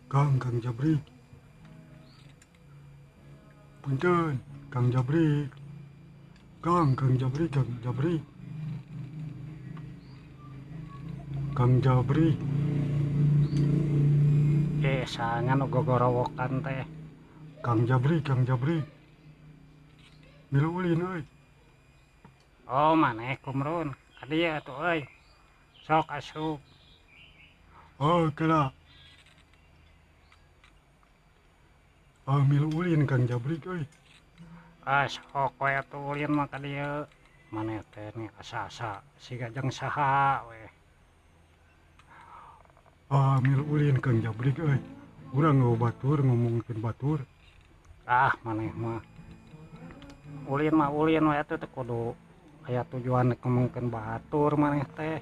Kang, Kang Jabrik. Punten, Kang Jabrik. Kang, Kang Jabrik, Kang Jabrik. Kang Jabrik. Saha nu gogorowokan teh? Kang Jabrik, Kang Jabrik. Milu ulin euy. Oh, maneh Kumrun. Ka dieu atuh euy. Sok asup. Oh, kela. Ah, milu ulin Kang Jabrik euy. Ah, sok we atuh ulin mah ka dieu. Maneh teh nih asa-asa siga jeung saha we. Ah, milu ulin Kang Jabrik euy. Urang eueuh batur ngomongkeun batur. Ah, maneh mah. Ulin mah ulin we atuh teu kudu aya tujuan ngomongkeun batur maneh teh.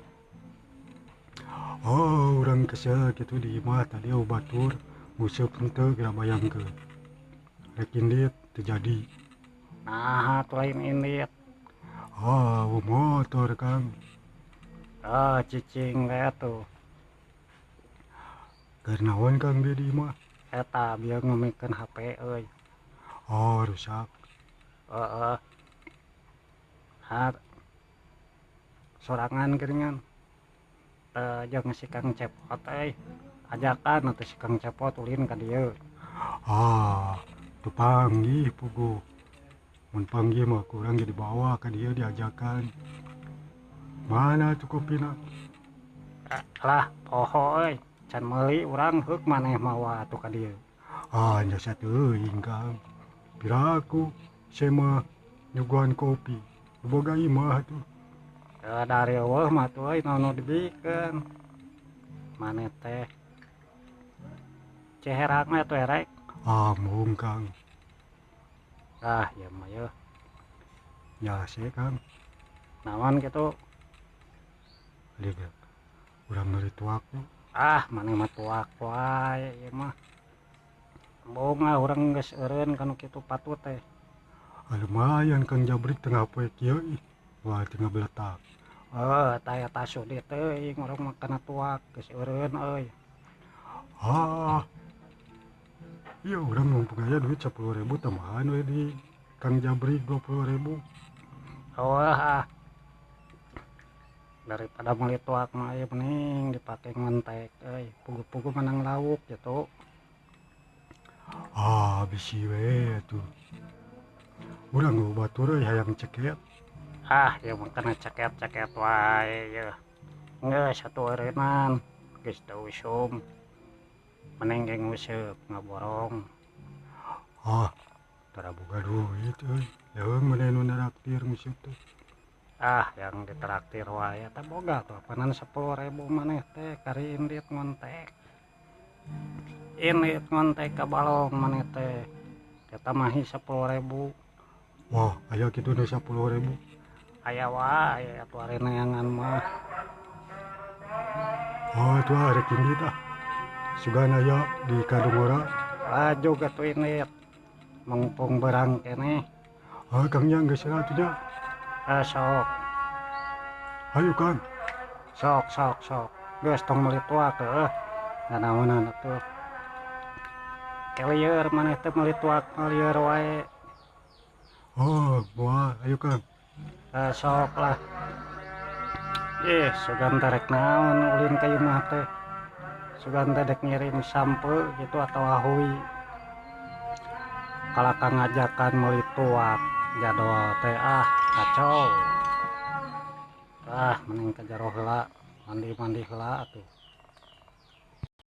Oh, urang kesel kitu di imah tadi eueuh batur nguseup henteu geura bayangkeun. Rek indit teu jadi. Naha atuh lain indit? Ah, eueuh motor Kang. Ah, cicing we atuh. Keur naon Kang di imah? Eta bieu ngomongkeun HP euy. Oh, rusak. Heeh. Ha, sorangan geuningan. Teu jeung si Kang Cepot euy. Ajakan atuh si Kang Cepot ulin ka dieu. Ah, teu panggih puguh. Mun panggih mah ku urang ge dibawa ka dieu diajakan. Mana tuh kopina? Lah, poho euy. Can meuli urang heuk maneh mawa atuh ka dieu. Ah, jasa teuing Kang. Piraku saya mah nyuguhan kopi. Boga imah atuh. Ya dari eueuh mah atuh euy naon nu dibikeun. Maneh teh ceherang we atuh erek. Ah, embung Kang. Ah, ieu mah yeuh. Nya se Kang. Naon kitu? Lieu urang meuli tuak tuh. Ah, maneh mah tuak wae ieu mah. Embung ah urang geus eureun kana kitu patut teh. Ah, lumayan Kang Jabrik tengah poe kieu ih. Wah, tengah beletak. Heuh, tah eta sudi teuing urang mah kana tuak geus eureun euy. Ah. Ieu urang mumpung aya duit 10.000 tambahan we di Kang Jabrik 20.000. Eueuh ah. Daripada meuli tuak mah ieu mending dipake ngontek euy. Puguh-puguh menang lauk gitu. Ah, bisi we atuh. Urang eueuh batur euy hayang ceket. Ah, ieu mah kana ceket-ceket wae yeuh. Geus atuh eureunnan, geus teu usum. Mending ge nguseup ngaborong. Ah, tara boga duit euy. Leuweung maneh nu naraktir nguseup teh. Ah, yang ditraktir wae eta boga tuh apanan 10.000 maneh teh kari indit ngontek. Indit ngontek ka balong maneh teh. Eta mah 10.000. Wah, aya kitu nu 10.000. Aya wae atuh ari neangan mah. Oh, atuh ah rek indit ah. Sugan aya di Kadungora. Laju atuh indit. Mungpung beurang keneh. Ah, Kang nya geus lah atuh nya. Ah, sok. Hayu Kang. Sok sok sok. Geus tong meuli tuak heuh. Nanaonan atuh. Kelieur maneh teh meuli tuak mah lieur wae. Oh, moal ayo Kang. Ah, sok lah. Ih, sugan teh rek naon ulin ka imah teh. Sugan teh dek ngirim sampeu gitu atawa hui. Kalaka ngajakan meuli tuak jadwal teh ah kacau. Ah, mending ka jero heula, mandi-mandi heula atuh.